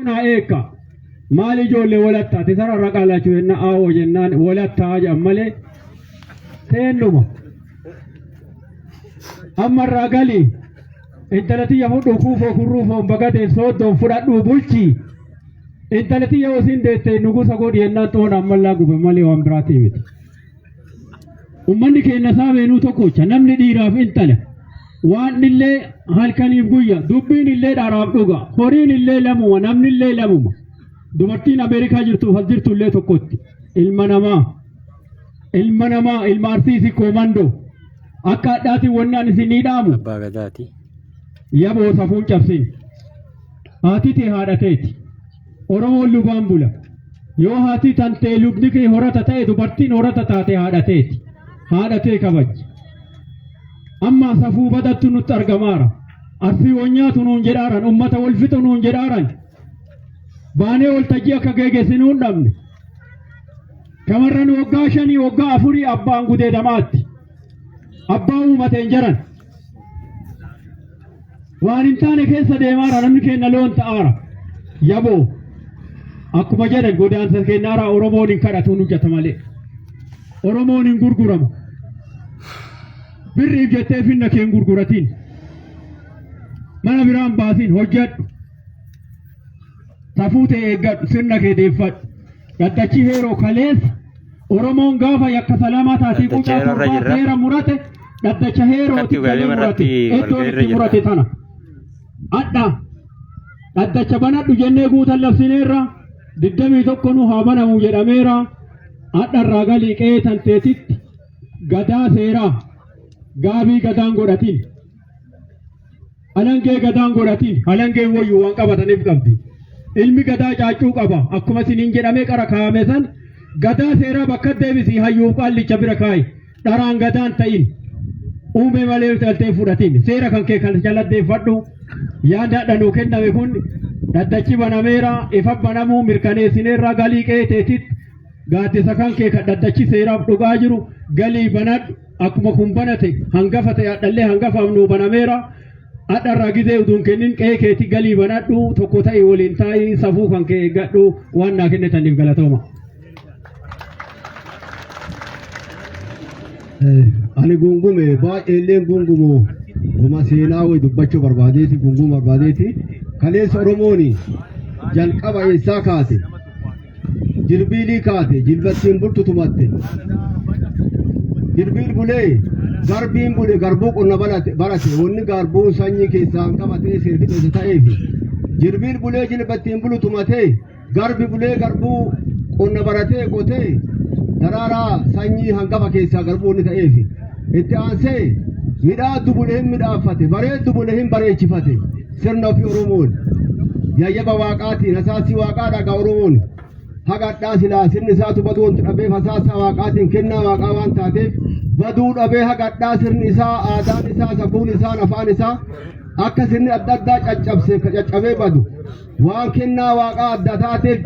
Naa eekka maal ijoollee walattaa tisara raqaalachuu jenna aawoo jennaan walattaa jedhan malee seennuma. Ammarraa galii intala tiyya fudhu kuufoo kurruufoon bagadeen sooddoon fudhadhuu bulchii. Intala tiyya osin deette nugusa godhi jennaan xoona ammallaa gube malee waan biraatii miti. Ummanni keenya saameenuu tokkocha namni dhiiraaf intala. Waan illee halkaniif guyya dubbiin illee dharaaf dhuga horiin illee lamuma namni illee lamuma. Dubartiin Ameerikaa jirtuuf as jirtu illee tokkotti ilma namaa ilma namaa ilma arsiisi koomandoo akka hadhaatiin wanni ani isinii dhaamu Abbaa Gadaati. yaboo safuun cabsin haati tee haadha teeti Oromoon lubaan bula yoo haati tantee lubni kee horata ta'e dubartiin horata taate haadha teeti haadha tee kabaji amma safuu badattu nutti argamaara arsii wonyaatu nuun jedhaaran ummata wal fixu nuun jedhaaran baanee waltajjii akka geegessinuu hin dhabne shamarran waggaa 5 waggaa 4 abbaan gudeedamaatti abbaa uumateen jaran waan hin taane keessa deemaara namni keenya loon ta'aara yaboo akkuma jedhan godaansa keenyaara Oromoon hin kadhatuun hojjeta malee Oromoon hin gurguramu birriif jettee finna kee hin gurguratiin mana biraan baasiin hojjedhu safuu ta'e eeggadhu sirna kee deeffadhu dhaddachi heeroo kaleessa Oromoon gaafa yakka salaamaa taatii Dhaddacha quucaa heeroo irra torbaa jirra. seera murate dhaddacha heerootti Akkatti galee galma murate irratti iddoon walgahii irra itti murate jirra. tana hadha dhaddacha banadhu jennee guutan labsineerra 21 nu haa banamu jedhameera hadha irraa galii qe'ee tanteetitti gadaa seeraa gaabii gadaan godhatin Halangee gadaan godhatiin halangeen wayyuu waan qabataniif qabdi. Ilmi gadaa caaccuu qaba. Akkuma isiniin jedhamee qara kaa'ame san gadaa seeraa bakka deebisii hayyuuf qaallicha bira kaa'i. Dharaan gadaan ta'in. Uumee malee galtee fudhatiin. Seera kan kee kan jaladdeeffadhu. Yaada hadha nuu kenname kun dhaddachi banameera ifa banamuu mirkaneessineerra galii qe'ee teetitti gaaddisa kan kee kan dhaddachi seeraaf dhugaa jiru galii banadhu. Akkuma kun banate hangafa ta'e hadhallee hangafaaf nuu banameera. Hadharraa gizee utuu hin kennin qe'ee keetti galii banadhu tokko ta'e waliin taa'ii safuu kan kee eeggadhu waan naa kennitaniif galatooma. Ani gungume baay'eelleen gungumu guma seenaa wayi dubbachuu barbaadeeti gunguma barbaadeeti kaleessa Oromoon jalqaba eessaa kaate Jirbiilii kaate jilbattiin bultu tumatte. Jirbiil bulee garbiin bule garbuu qonna barate wanni garbuun sanyii keessaa hangafa ta'ee seerfixeessa ta'eefi. Jirbiil bulee jilbattiin bulu tumatee garbi bulee garbuu qonna baratee qotee daraaraa sanyii hangafa keessaa garbuu wanni ta'eefi. Itti aansee midhaaddu bule hin midhaaffate bareeddu bule hin bareechifate. Sirna ofii Oromoon yayyaba waaqaatiin hasaasii waaqaa dhagaa Oromoon haga hadhaa silaa sirni isaatu baduu wanti dhabeef hasaasa waaqaatiin kennaa waaqaa waan taateef baduu dhabee haga hadhaa sirni isaa aadaan isaa safuun isaa afaan isaa akka sirni adda addaa caccabseef ka caccabee badu waan kennaa waaqaa adda taateef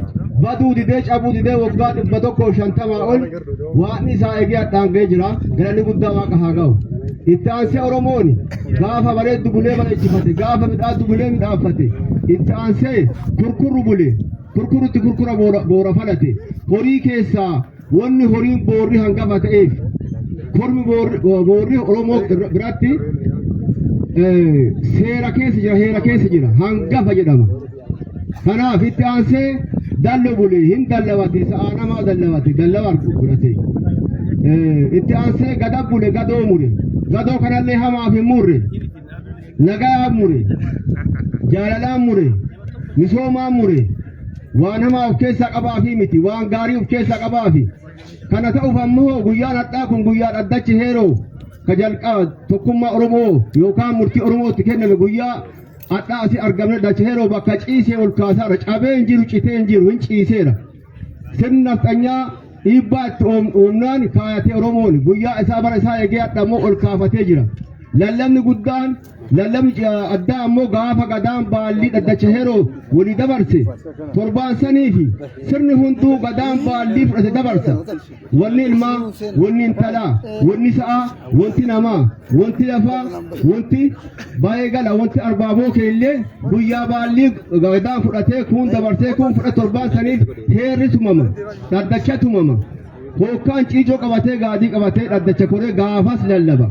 baduu didee cabuu didee waggaa 150 ol waaqni isaa eegee hadhaan ga'ee jira galanni guddaa waaqa haa ga'u. Itti aansee Oromoon gaafa bareeddu bulee bareechifate gaafa midhaaddu bulee midhaafate itti aansee kurkurru bule kurkurrutti kurkura boora falate horii keessaa wanni horiin boorri hangafa ta'eef kormi boorri Oromoo biratti seera keessa jira heera keessa jira hangafa jedhama. Kanaaf itti aansee dallo bule hin dallawate sa'aa namaa dallawate dallawa godhate. Itti aansee gada bule gadoo mure gadoo kanallee hamaaf hin murre nagayaaf mure jaalalaan mure misoomaan mure waan hamaa of keessaa qabaafi miti waan gaarii of keessaa qabaafi. Kana ta'uuf ammoo guyyaan hadhaa kun guyyaa dhaddachi heeroo ka jalqaba tokkummaa Oromoo yookaan murtii Oromootti kenname guyyaa hadhaa asii argamne dhaddachi heeroo bakka ciisee ol kaasaadha. Cabee hin jiru citee hin jiru hin ciiseera. Sirni nafxanyaa dhiibbaa itti uumnaan kaayatee Oromoon guyyaa isaa bara isaa eegee hadha immoo ol kaafatee jira. Lallabni guddaan lallabni addaa ammoo gaafa gadaan baallii dhaddacha heroo walii dabarse torbaan saniifi sirni hunduu gadaan baallii fudhate dabarsa. Wanni ilmaa, wanni intalaa, wanni sa'aa, wanti namaa, wanti lafaa, wanti baay'ee gala, wanti arbaaboo keellee guyyaa baallii gadaan fudhatee kuun dabarsee kuun fudhate torbaan saniif heerri tumama, dhaddacha tumama. Hookkaan ciicoo qabatee gaadii qabatee dhaddacha koree gaafas lallaba.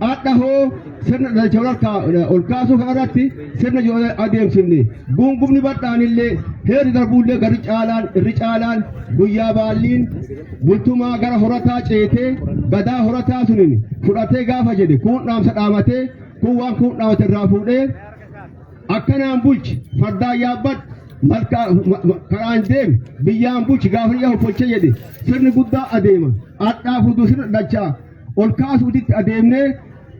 Adha hoo sirna dhaddacha ol kaasuu kanarratti sirna yoo adeemsifne gungumni bal'aanillee heerri darbuullee gari caalaan irri caalaan guyyaa baalliin bultumaa gara horataa ceetee gadaa horataa sunin fudhatee gaafa jedhe kuun dhaamsa dhaamatee kun waan kuun dhaamate irraa fuudhee akkanaan bulchi fardaan yaabbadhu malkaa karaan deemi biyyaan bulchi gaafa yaa hoffolche jedhe sirni guddaa adeema adhaa fuduu sirna dhachaa ol kaasuutitti adeemnee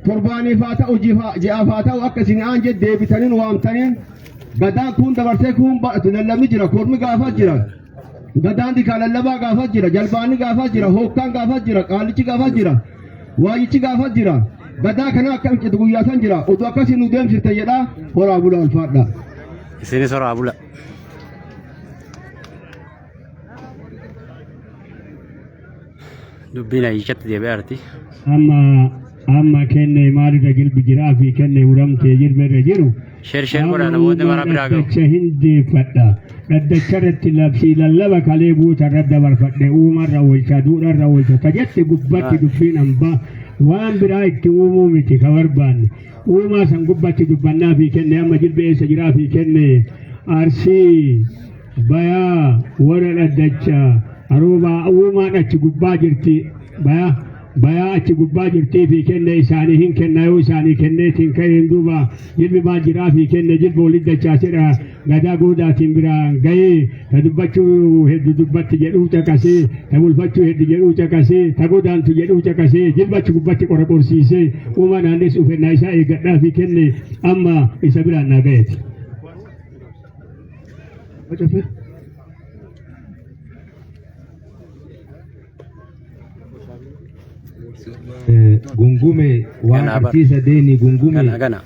torbaaniif haa ta'u ji'aaf haa ta'u akka isin aan jedhe deebitaniin waamtaniin gadaan kun dabarsee kun baatu lallabni jira kormi gaafas jira gadaan dikaa lallabaa gaafas jira jalbaanni gaafas jira hookkaan gaafas jira qaallichi gaafas jira waayyichi gaafas jira gadaa kana akka ibsitu guyyaa san jira oduu akkasii nu deemsifte jedhaa horaa bula ulfaadha. Isinis horaa bula. Dubbiin hayyichatti deebi'aa jirti. Amma amma kenne maalirra jilbi jiraa fi kenne uramtee jilba irra jiru. Sheer sheer godhaa namoonni maraa biraa gahu. Dhaddacha hin deeffadha. Dhaddacha irratti labsii lallaba kalee guuta irra dabarfadhe uumarra oolcha duudharra oolcha ka jette gubbatti dubbiin hambaa waan biraa itti uumuu miti ka barbaanne. Uumaa san gubbatti dubbannaa fi kenne amma jilbi eessa jiraa fi kenne arsii bayaa warra dhaddacha aroobaa uumaan achi gubbaa jirti bayaa bayaa achi gubbaa jirtii fi kenne isaanii hin kenna yoo isaanii kenneetiin ka'een duuba jilbi maal jiraa fi kenne jilba walitti dachaasedha gadaa goodaatiin biraa ga'ee ta dubbachuu heddu dubbatti jedhuu caqasee ta bulfachuu heddu jedhuu caqasee ta godaantu jedhuu caqasee jilba achi gubbatti qora qorsiisee uumaa naannes ufennaa isaa eeggadhaa fi kenne amma isa biraan naa ga'eeti. Gungume waan Ganaa bara. arsiisa deeni gungume. Gana gana.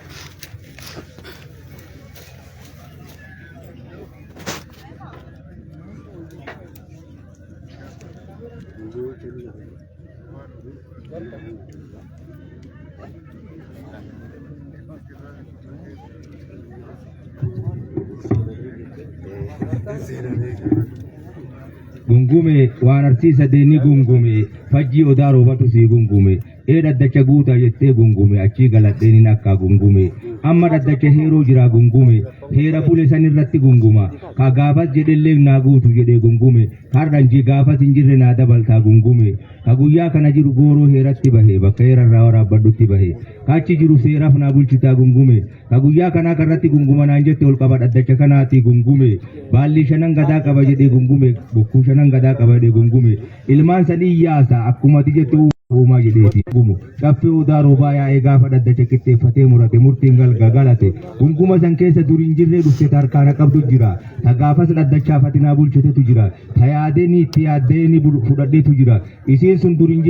Gungume waan arsiisa deeni gungume fajjii odaa roobatu sii gungume ee dhaddacha guutaa jettee gungume achii galadheen akka gungume amma dhaddacha heeroo jira gungume heera bule san irratti gunguma ka gaafas jedhellee naa guutu jedhee gungume har'an ji gaafas hin jirre naa dabaltaa gungume ka guyyaa kana jiru gooroo heeratti bahe bakka heerarraa waraabbadhutti bahe ka achi jiru seeraaf naa bulchitaa gungume ka guyyaa kanaa karratti gunguma naan jette ol qaba dhaddacha kanaatii gungume baalli shanan gadaa qaba jedhee gungume bokkuu shanan gadaa qaba jedhee gungume ilmaan sadii yaasa akkuma ati jette uumaa jedheeti gumu caffee odaa roobaa yaa'ee gaafa dhaddacha qixxeeffatee murate murtiin galga galate gunguma san keessa duriin jirree dhufte tarkaana qabdu jira ta gaafas dhaddachaaf ati naa bulchitetu jira ta yaadee ni itti yaaddee ni fudhadheetu jira isiin sun duriin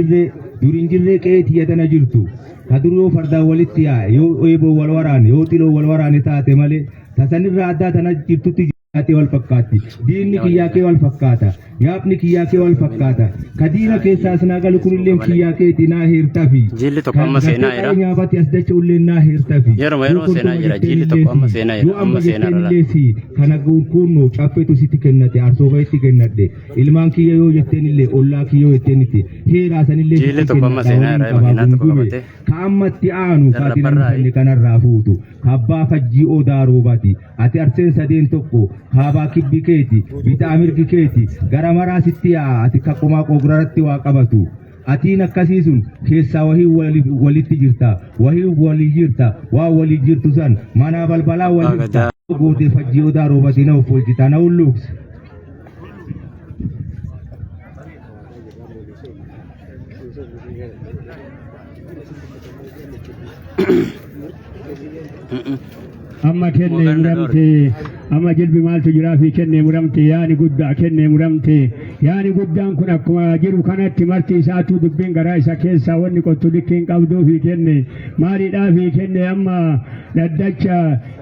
jirree qe'ee tiyya tana jirtu ta dur yoo fardaan walitti yaa'e yoo eeboo wal waraane yoo xiloo wal waraane taate malee ta sanirraa addaa tana jirtutti kee wal fakkaatti diinni kiyyaa kee wal fakkaata nyaapni kiyyaa kee wal fakkaata ka diina keessaa as naa galu kunilleen kiyyaa keeti naa heertafi Jilli tokko amma seenaa jira. nyaapati as dacha ulleen naa heertafi Yeruma yeroo seenaa jira. Jilli tokko amma seenaa jira. yoo amma Amma seenaa jetteen jira. illee si kana kunno caffeetu sitti kennate arsooba itti kennadhe ilmaan kiyya yoo jetteen illee ollaa kiyya yoo jetteen itti heeraa sanillee Jilli sitti tokko amma kennadha seenaa waliin jira. qabaa Makiinaa tokko gungume qabatee. ka ammatti aanu ka ati Darrabbarraa namni kanarraa fuutu ka abbaa fajjii odaa roobaati ati arseen sadeen tokko kaabaa kibbi keeti bitaa mirgi keeti gara maraa sitti yaa'a ati ka qomaa qograratti waa qabatu atiin akkasii sun keessaa wahii walitti jirta wahii walii jirta waa walii jirtu san manaa balbalaa walii Gadaa. gootee fajjii odaa roobati na of oolchita na hulluuqsi. Amma kenne Mogan uramtee Amma jilbi maaltu jiraa fi kennee muramte, yaani guddaa kennee muramte. Yaani guddaan kun akkuma jiru kanatti marti isaatu dubbiin garaa isa keessaa wanni qottu likkiin qabduu fi kenne. Maaliidhaa fi kenne amma dhaddacha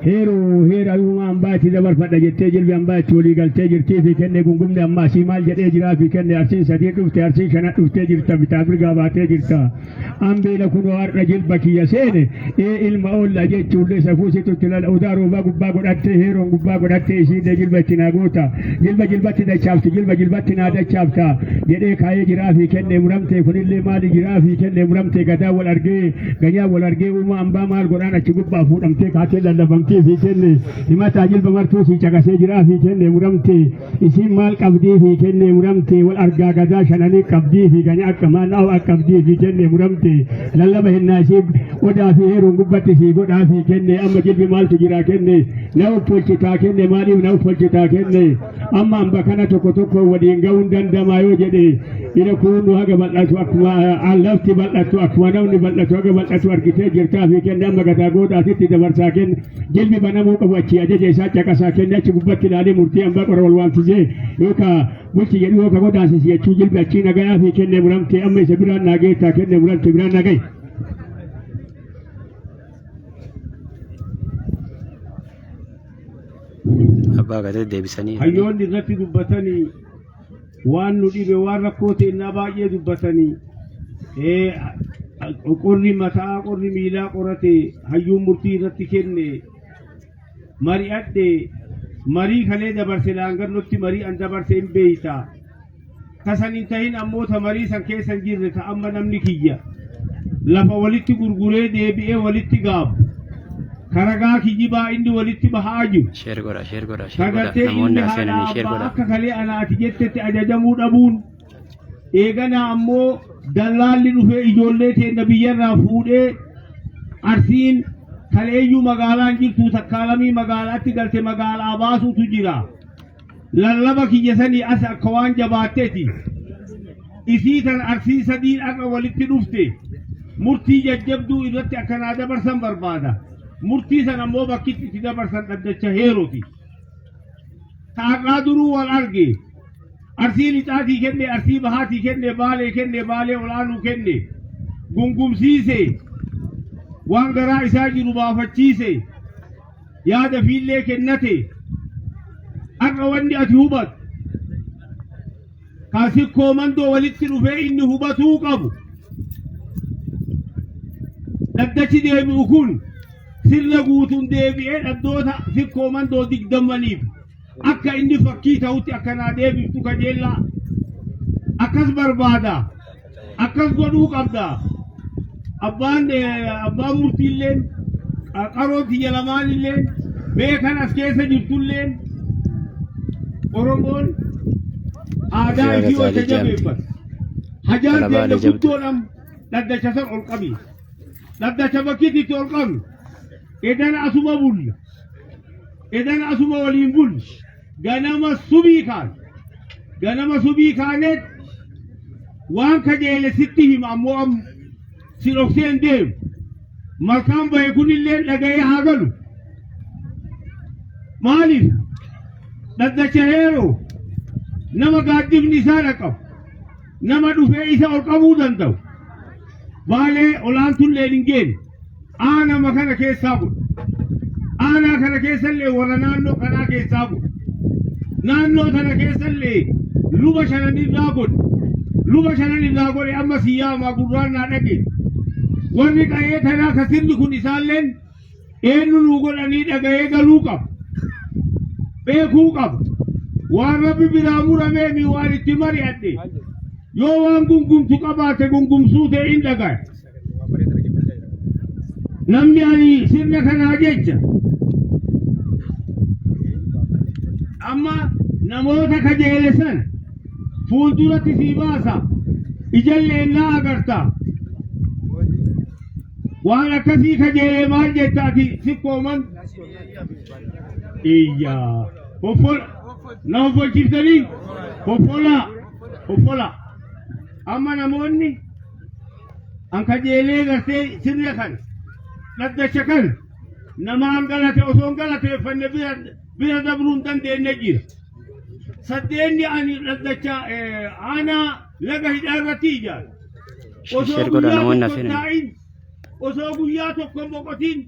heeroo heera uumaa hambaa itti dabarfadha jettee jilbi hambaa itti walii galtee jirtii fi kenne. Gungumni amma asii maal jedhee jiraa fi kenne? Arsiin sadii dhufte, arsiin shana dhuftee jirta, bitaa mirgaa baatee jirta. Ambeela kunoo har'a jilba kiyya seene ee ilma oolla jechuullee safuu situtti lala odaa roobaa gubbaa godhattee heeroon gubbaa godhattee isiillee jilba itti naa goota, jilba jilbatti dachaafti, jilba jilbatti naa dachaafta jedhee kaayee jiraa fi kennee muramtee. Kunillee maali jiraa fi kennee muramtee? Gadaa wal argee, ganyaa wal argee, uumaa hambaa maal godhaan achi gubbaa fuudhamtee kaatee lallabamtee fi kenne. Himataa jilba martuu si caqasee jiraa fi kennee muramtee. Isiin maal qabdii fi kennee muramtee? Wal argaa gadaa shananii qabdii fi ganya akka maal qabdii fi kennee muramtee? Lallaba hinnaa isii odaa fi heeruun gubbatti sii godhaa fi kenne. Amma jilbi maaltu jira kenne? Na uffolchitaa kenne? Maaliif na uffolchitaa kenne? Amma hamba kana tokko tokko waliin ga'uun dandamaa yoo jedhe, ila kuunu haga bal'atu, akkuma lafti bal'atu, akkuma namni bal'atu haga bal'atu argitee jirtaa fi kenne. Amma gadaa goodaatitti dabarsaa kenne. Jilbi banamuu qabu achi ajaja isaa caqasaa kenne. Achi gubbatti ilaalee murtii hambaa qora wal waamsisee yookaan bulchi jedhu yookaan godaansisi jechuu. Jilbi achii nagayaa fi kenne muramtee. Amma isa biraan naageettaa kenne muramte, biraan nagaye. Abbaa gadaa deebisanii. Hayyoonni irratti dubbatanii waan nu dhibe, waan rakkoo teennaa baay'ee dubbatanii, qorri mataa qorri miilaa qorate, hayyuun murtii irratti kenne, mari'adhe, marii kalee dabarse laangannotti marii an dabarse hin beeyta. Tasan hin tahin ammoo ta marii san keessa hin jirre, ta amma namni kiyya lafa walitti gurguree deebi'ee walitti gaabu, karagaa kijibaa inni walitti bahaa jiru. Share godha, share godha, share godha. Sagartee Namoonni ilmi as haadha seenanii share abbaa godha. akka kalee anaati jettetti ajajamuu dhabuun, eeganaa ammoo dallaalli dhufee ijoollee teenna biyyarraa fuudhee, Arsiin kaleeyyuu magaalaan jirtu takkaalamii magaalaatti galte magaalaa baasuutu jira. Lallaba kiyya sanii as akka waan jabaatteeti. Isii tan Arsii sadiin akka walitti dhufte murtii jajjabduu irratti akkanaa dabarsan barbaada. Murtii san ammoo bakkitti itti dabarsan dhaddacha heeroti. Taaqaa duruu wal arge. Arsii lixaatii kenne, Arsii bahaatii kenne, Baalee kenne, Baalee olaanuu kenne. Gungumsiise. Waan garaa isaa jiru baafachiise. Yaada fiillee kennate. Har'a wanni ati hubatu, kaasikkoo mandoo walitti dhufee inni hubatuu qabu, dhaddachi deebi'u kun sirna guutuun deebi'ee dhaddoota sikkoo mandoo 20niif akka inni fakkii ta'utti akkanaa deebiftu kajeellaa akkas barbaada, akkas godhuu qabda. Abbaan murtiilleen, qaroon tiyya lamaanilleen, beekan as keessa jirtulleen, Oromoon aadaa Yaa isii Gazaalii wajja jabeeffatu. Hajaan Talabaa teenya jabdu. guddoodhaan dhaddacha san ol qabi. Dhaddacha bakkitti itti ol qabnu. Edana asuma bulla. Edana asuma waliin bulla. Ganama subii kaan. Ganama subii kaaneet waan kajeele sitti hima, ammoo amma si dhoksee hin deemu. Malkaan bahe kunillee dhaga'ee haa galu. Maaliif? Dhaddacha heeroo nama gaaddifni isaa dhaqabu, nama dhufee isa ol qabuu danda'u. Baalee olaantullee hin geenne. Aanama kana keessaa godhu. Aanaa kana keessallee warra naannoo kanaa keessaa godhu. Naannoo tana keessallee luba shanan irraa godhe. Luba shanan irraa godhe, amma siyyaamaa gurraan naa dhage. Warri qa'ee tanaa ka sirni kun isaalleen eenyu nuu godhanii dhaga'ee galuu qaba. Beekuu qaba. Waan Rabbi biraa muramee mi waan itti mari'adhe. Yoo waan gungumtu qabaate gungumsuu ta'e hin dhaga'e. Namni ani sirna kanaa jecha amma namoota kajeele san fuulduratti sii baasa, ijallee naa agarta. Waan akkasii kajeele maal jetta ati sikkooman? Iyyaa. Hoffola. Na hoffolchiiftanii? Hoffolaa. Hoffolaa. Amma namoonni an kajeelee gartee sirna kan dhaddacha kan namaan galate osoo hin galateeffanne bira bira dabruu hin dandeenye jira. Saddeenni ani dhaddacha aanaa laga hidhaa irratti ijaare. Osoo Share godhaa guyyaa namoonni tokko hin hafeen. taa'in, osoo guyyaa tokko hin boqotin,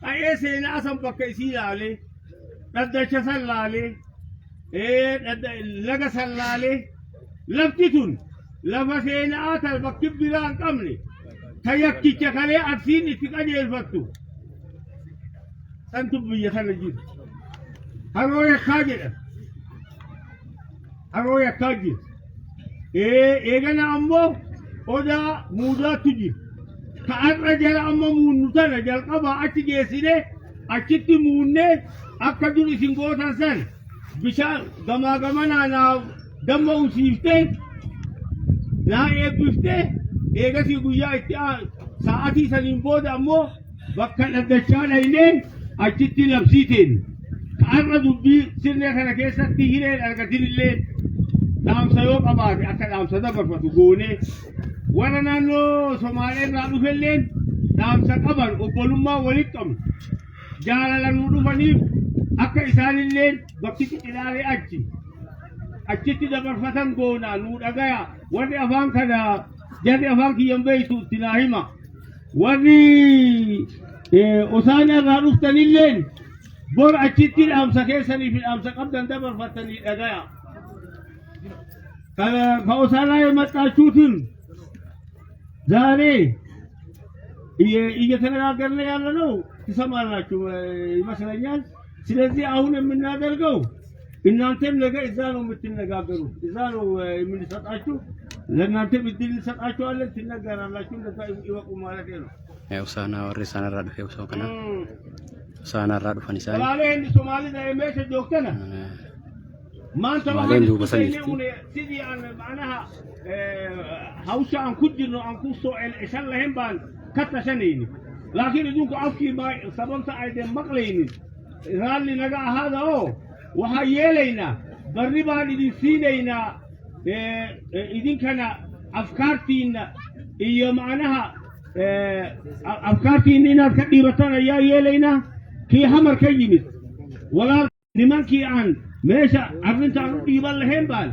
qa'ee seenaa san bakka isii laalee, dhaddacha san laalee, laga san laalee, lafti tun lafa seenaa tan bakki biraa hin qabne, ta yakkicha kalee Arsiin itti qajeelfattu, santu biyya sana jiru. Haroo yakkaa jedhan. Haroo yakkaa jira. Eegana ammoo odaa muudaatu jira. Ka har'a jala amma muunnu tana jalqabaa achi geessine achitti muunnee akka dur isin gootan san bishaan gamaa gamanaa naa damma usiiftee naa eebbiftee eegasii guyyaa itti sa'atii saniin booda ammoo bakka dhaddachaa dhaynee achitti labsii teenne. Ka har'a dubbii sirna kana keessatti hireen argatin illee dhaamsa yoo qabaate akka dhaamsa dabarfatu goonee warra naannoo Somaalee irraa dhufelleen dhaamsa qaban obbolummaa walitti qabnu jaalala nuu dhufaniif akka isaanilleen bakki ilaalee achi achitti dabarfatan goonaa nuu dhagaya. Warri afaan kana jarri afaan kiyyan beeytu itti naa hima. Warri Osaana irraa dhuftanilleen bor achitti dhaamsa keessanii fi dhaamsa qabdan dabarfattanii dhagaya. ከኦሳና የመጣችሁትን ዛሬ እየተነጋገርን ያለ ነው ትሰማላችሁ ይመስለኛል። ስለዚህ አሁን የምናደርገው እናንተም ነገ እዛ ነው የምትነጋገሩት፣ እዛ ነው የምንሰጣችሁ። ለእናንተም እድል እንሰጣችኋለን፣ ትነገራላችሁ። እንደዛ ይወቁ ማለት ነው። Usaanaa warri isaan irraa dhufe osoo kana Usaanaa irraa dhufan isaan. Walaalee Soomaalida ee meesha joogtana maanta Somaaleen duuba san jirti. Sidii aan macnaha hawsha aan ku jirno aan ku soo celceshan lahayn baan ka tashanayni, laakiin idinku afkii baa sababta ayden maqlaynin. Raalli naga ahaada oo waxaan yeelaynaa barri baan idin siinaynaa idinkana afkaartiinna iyo macnaha afkaartiinna inaad ka dhiibataan ayaa yeelaynaa. Kii Hamar ka yimid walaal nimankii aan meesha arrintaan u dhiiban lahayn baan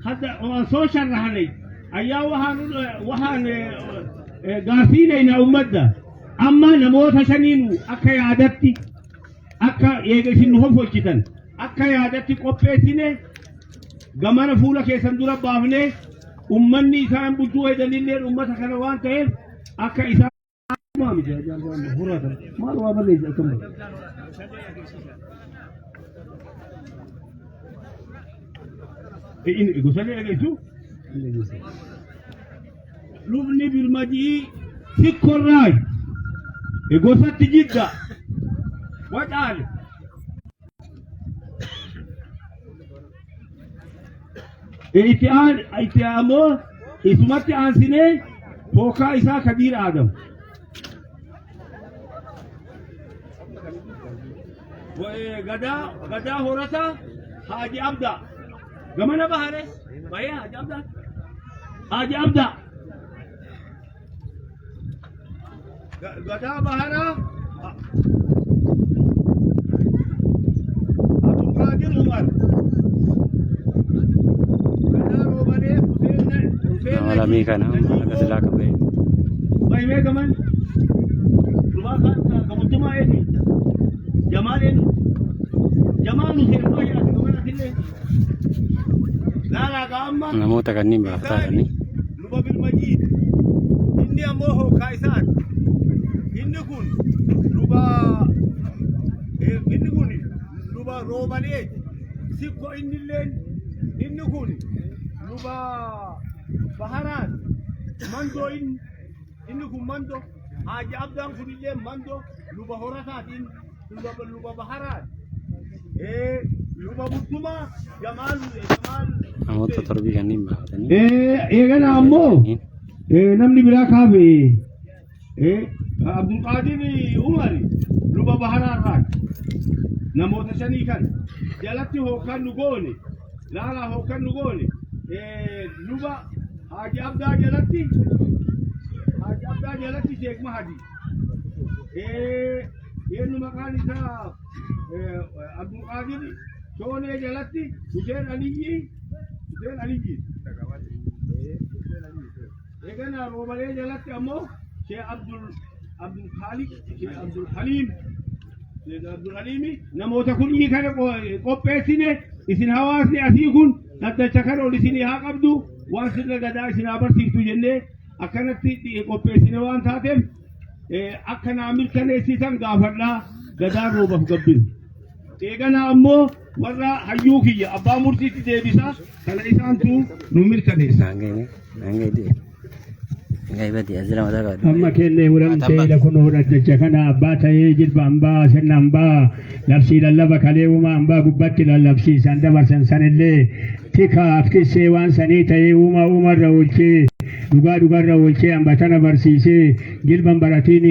hadda oo aan soo sharaxnay ayaa waxaan gaarsiinaynaa ummadda. Amma namoota shaniinu akka yaadatti akka eega isin nu hoffolchitan akka yaadatti qopheessine gamana fuula keessan dura baafne ummanni isaan bulchuu hedanillee ummata kana waan ta'eef akka isaan maal waa barreesse akkam gosalee dhageessu. Lubni Birmadii Sikkorraay gosatti jidda wacaale. Itti aan itti ammoo isumatti aansinee tookaa isaa Kadiir Aadam. Gadaa Horataa Haaji Abdaa. Gamana bahare bahee Haaji Abdaa. Haaji Abdaa. Gadaa Baharaa Abdulqaadir Umar. Gadaa Roobalee Huseen Huseen Nama lamii kana akka silaa qabee. Baay'ee gaman. Lubaa kabultumaa eenyu? Jamaal eenyu? Jamaal Huseen baay'ee as gaman asillee. Laalaa gaamma. Namoota kanneen baafataa jiranii. Luba Bilmajiid. Inni ammoo hookaa isaati. Inni kun luba inni kun luba Roobaleeti. Sikko innilleen inni kun luba Baharaat. Mandoo inni kun Mando. Haaji Abdaan kunillee Mando luba Horataati inni luba Baharaat. Luba Bultumaa Jamaal Jamaal. Namoota torbii kanneen baafatanii. Eegana ammoo namni biraa kaafe Abdulqaadir Umar luba Baharaa irraa namoota shanii kan jalatti hookkan nu goone laalaa hookkan nu goone luba Haaji Abdaa jalatti Haaji Abdaa jalatti Sheek Mahadi eenyu maqaan isaa Abdulqaadir Shoonee jalatti Huseen Aliyyi Huseen Aliyyi. Eegana Roobalee jalatti ammoo Sheekh Abdul Abdul Khaliq Sheekh Abdul Haliim Sheekh Abdul Haliimi namoota kunnii kana qopheessine. Isin hawaasni asii kun dhaddacha kana ol isinii haa qabdu, waan sirna gadaa isin haa barsiiftu jennee akkanatti qopheessine. Waan taateef akka naa mirkaneessitan gaafadhaa. Gadaan Roobaaf Gabbin. Eegana ammoo warra hayyuu kiyya abbaa murtiitti deebisa, kana isaantu nu mirkaneessa. Amma kennee muramtee lakunoo dhaddacha kana abbaa ta'ee jilba hambaa sirna hambaa labsii lallaba kalee uumaa hambaa gubbatti lallabsiisan dabarsan sanillee tikaaf tissee waan sanii ta'ee uumaa uumarra oolchee, dhugaa dhugarra oolchee, hamba tana barsiisee, jilban baratiin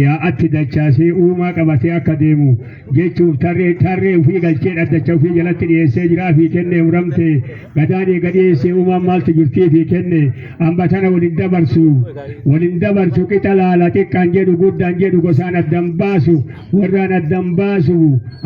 yaa'atti dachaasee, uumaa qabatee akka deemu jechuuf tarree tarree ofii galchee dhaddacha ofii jalatti dhiyeessee jiraa fi kennee muramte. Gadaan eega dhiyeessee uumaan maaltu jirtii fi kenne hamba tana waliin dabarsu, waliin dabarsu, qixa laala, xiqqaan jedhu, guddaan jedhu, gosaan addan baasu, warraan addan baasu,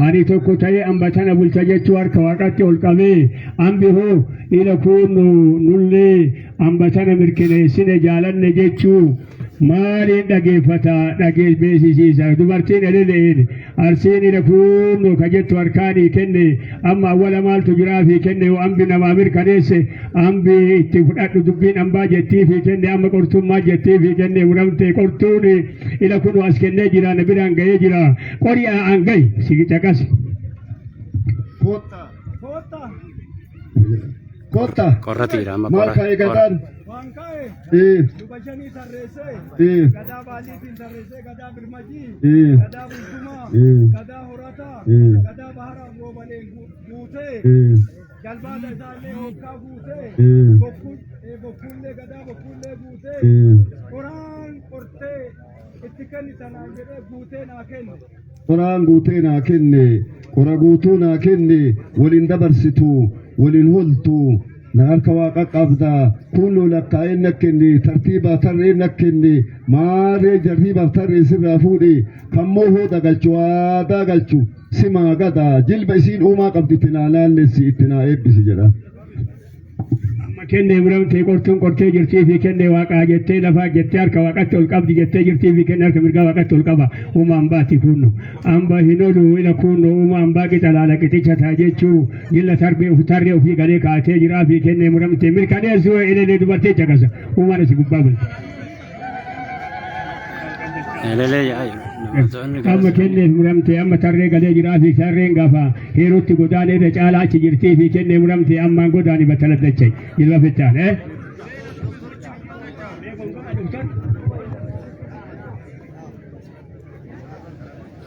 ani tokko ta'ee hamba tana bulcha jechuu harka Waaqatti ol qabee, ambi hoo ila kuunnu nullee hamba tana mirkaneessine jaalanne jechuu maaliin dhageeffata dhagee beeksisiisa. Dubartiin elele'een Arsiin ila kuunnu ka jettu harkaanii kenne. Amma awwala maaltu jiraa fi kenne? Yoo ambi namaa mirkaneesse, ambi itti fudhadhu dubbiin ambaa jettii fi kenne. Amma qortummaa jettii fi kenne muramte. Qortuun ila kunu as kennee jira, na biraan ga'ee jira. Qori'aa an ga'i si caqas. Kotta. Kotta. Qorratiidha amma. Maal qorra. ka'e gadaan? Waan ka'e luba shanii tarreessee, gadaa baaliitiin tarreessee, gadaa birmajii, gadaa bultumaa, gadaa horataa, gadaa baharaaf Roobaleen guutee, jalbaata isaallee hookkaa guutee, bokkuullee gadaa bokkuullee guutee, qoraan qortee itti kenni tanaan jedhee guutee naa kenne. Qoraan guutee naa kenne, qora guutuu naa kenne, waliin dabarsitu, waliin holtu, na harka Waaqa qabda, kunnoo lakkaa'ee na kenne, tartiibaa tarree na kenne, maaree jarriibaaf tarree sirraa fuudhe, kammoo hooda galchu, aadaa galchu, simaa gadaa, jilba isiin uumaa qabdi itti naa naannessi, itti naa eebbisi jedha. Amma kennee muramtee. Qortuun qortee jirtii fi kennee. Waaqaa jettee, lafaa jettee, harka Waaqatti ol qabdi jettee jirtii fi kennee. Harka mirgaa Waaqatti ol qaba. Uumaan baati kunnu amba hin olu ila kunnu uumaan baa qixa laala qixicha ta'a jechuu jilla tarbee of tarree ofii galee kaatee jiraa fi kennee muramtee mirkaneessuu elelee dubartii caqasa uumaan asii gubbaa bulti. Elelee yaa jiru. Namoonni Amma kenneef muramte. Amma tarree galee jiraa fi tarreen gaafa heerutti godaanee irra caalaa achi jirtii fi kennee muramte. Ammaan godaani battala dachee jilba fittaan.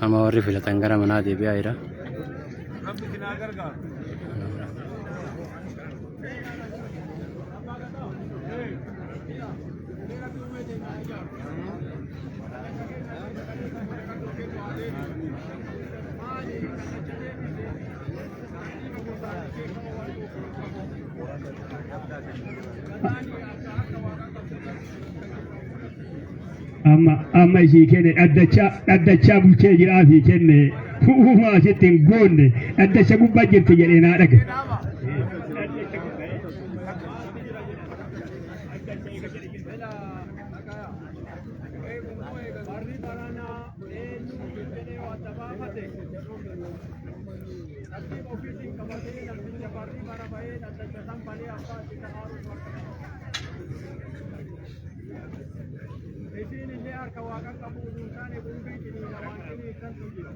Amma warri filatan gara manaa deebi'aa jira. Rabbi isin haa gargaaru. Amma isii kenne, dhaddachaa dhaddachaa bulchee jiraa fi kenne. Uumaa asitti hin goonne, dhaddacha gubbaa jirti jedhee naa dhage. Barri baranaa eenyu jedhee waan dabaafate tartiiba ofiitiin qabatee, namticha barri bara bahee dhaddacha san banee abbaa itti ta'aaruuf harka qaba. Isiin illee harka Waaqa qabu utuu hin taane gumbii ciniina waan ciniinsantu jira.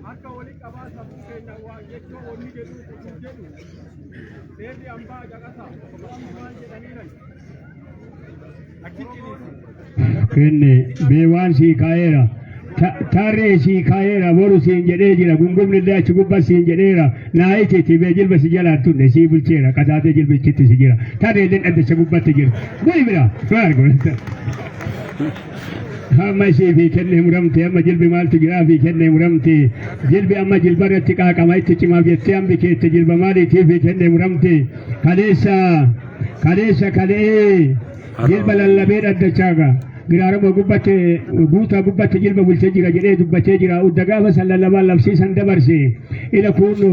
Harka wali qabaa, safuu keenya waan jechoo wanni jedhu utuu jedhu seerri hambaa caqasa amma maal jedhaniiran achi ciniinsi. Kenne beewaan sii kaa'eera. Tarree sii kaa'eera, boru siin jedhee jira. Gungumni illee achi gubbaa siin jedheera. Naa itiiti bee jilba si jalaan tunne sii bulcheera. Qadaadee jilbichitti si jira. Tarree illee dhaddacha gubbatti jira. Buli bira. Maal godhata? Amma isii fi kennee muramte. Amma jilbi maaltu jiraa fi kennee muramte. Jilbi amma jilba irratti qaaqama itti cimaaf jettee hambi keette jilba maaliitii fi kennee muramte. Kaleessa kaleessa kalee jilba lallabee dhaddachaaga. Giraarama gubbatti guutaa gubbatti jilba bulchee jira jedhee dubbatee jira. Udda gaafa san lallabaan labsii san dabarse ila kuunnu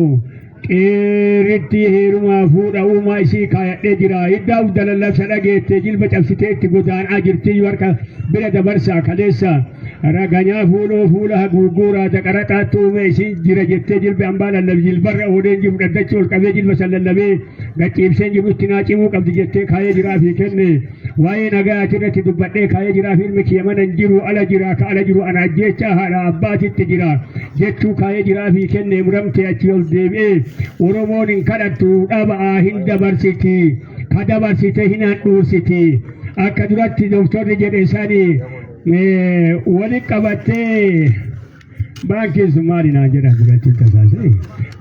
qeerritti heerumaa fuudha uumaa isii kaayadhee jira. Hiddaa udda lallabsa dhageette jilba cabsitee itti godaanaa jirti harka bira dabarsaa kaleessa. Raganyaa fuudhoo fuula haguuguuraa daqaraxaatti uume isiin jira jettee jilbi hambaa lallabi jilbarra oodeen jiru dhaddachi ol qabee jilba san lallabee gacciibseen jiru itti naa cimuu qabdi jettee kaayee jiraa fi kenne. Waa'ee nagaa achirratti dubbadhee kaayee jiraa fi ilmi kiyya mana hin jiru ala jira ka ala jiru ana ajjeechaa haadha abbaatitti jira jechuu kaayee jiraa fi kenne muramte achi ol deebi'ee Oromoon hin kadhattu dhaba'aa hin dabarsiti ka dabarsite hin handhuursiti akka duratti doktorri jedhe sani wali qabattee Baankiin sun maali naan jedhan duratti tasaasee.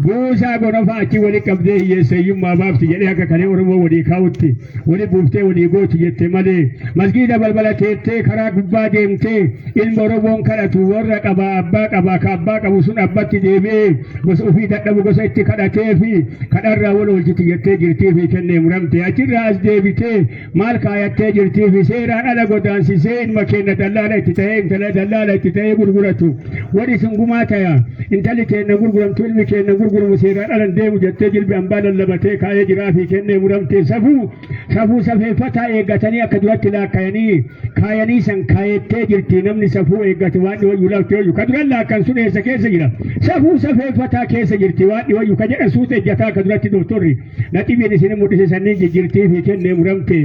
Buusaa gonofaa achi wali qabdee hiyyeessa hiyyummaa baafti jedhee akka kalee Oromoo walii kaa'utti wali buuftee walii gooti jette malee masgiida balbala teettee karaa gubbaa deemtee ilma Oromoon kadhatu warra qabaa abbaa qabaa ka abbaa qabu sun abbatti deebi'ee gosa ofii dadhabu gosa itti kadhatee fi kadharraa wal oolchiti jettee jirtii fi kennee muramte achirraa as deebitee maal kaayattee jirtii fi seeraan ala godaansisee ilma keenya dallaala itti ta'ee intala dallaala itti ta'ee gurguratu warri sun gumaa taya intalli keenya gurguramtu ilmi keenya gurguramu seeraan ala hin deemu jettee jilbi hambaa lallabatee kaa'ee jiraa fi kennee muramtee safuu safuu safeeffataa eeggatanii akka duratti laakkayanii kaayanii san kaayettee jirti namni safuu eeggate waan dhiwayyu lafti wayyu ka duran laakkan sun eessa keessa jira safuu safeeffataa keessa jirti waan dhiwayyu ka jedhan suuta ejjataa akka duratti doktorri Naxibiin isin mul'ise sanniin jijjiirtii fi kennee muramte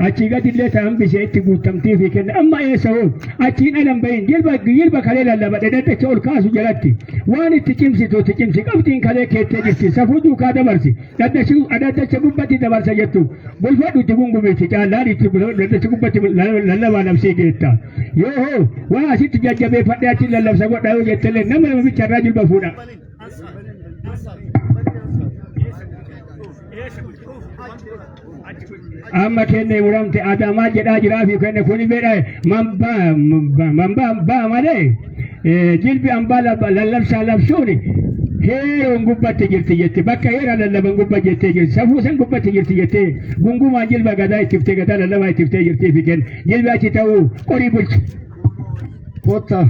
achii gadillee ta hambise itti guutamtii fi kenne amma eessa hoo achiin alan bahin jilba jilba kalee lallabadhe dhaddacha ol kaasu jalatti waan itti cimsitu itti cimsi qabxiin kalee keettee jirti safuu duukaa dabarsi dhaddachi dhaddacha gubbatti dabarsa jettu bulfadhu itti gungumiiti caallaan itti dhaddacha gubbatti lallabaa labsii geetta yoo hoo waa asitti jajjabeeffadhee achi lallabsa godha yoo jettellee nama nama bicharraa jilba fuudha. Amma kenne muramte adamaa jedhaa jiraa fi kenne kuni bedha man baa malee jilbi ambaa lallabsaa labsuun heeroon gubbatti jirti jette bakka heera lallaban gubba jettee jirti safuu san gubbatti jirti jettee gungumaan jilba gadaa ittiftee gadaa lallabaa ittiftee jirtii fi kenne jilbi achi ta'uu qorii bulchi. Kottaa.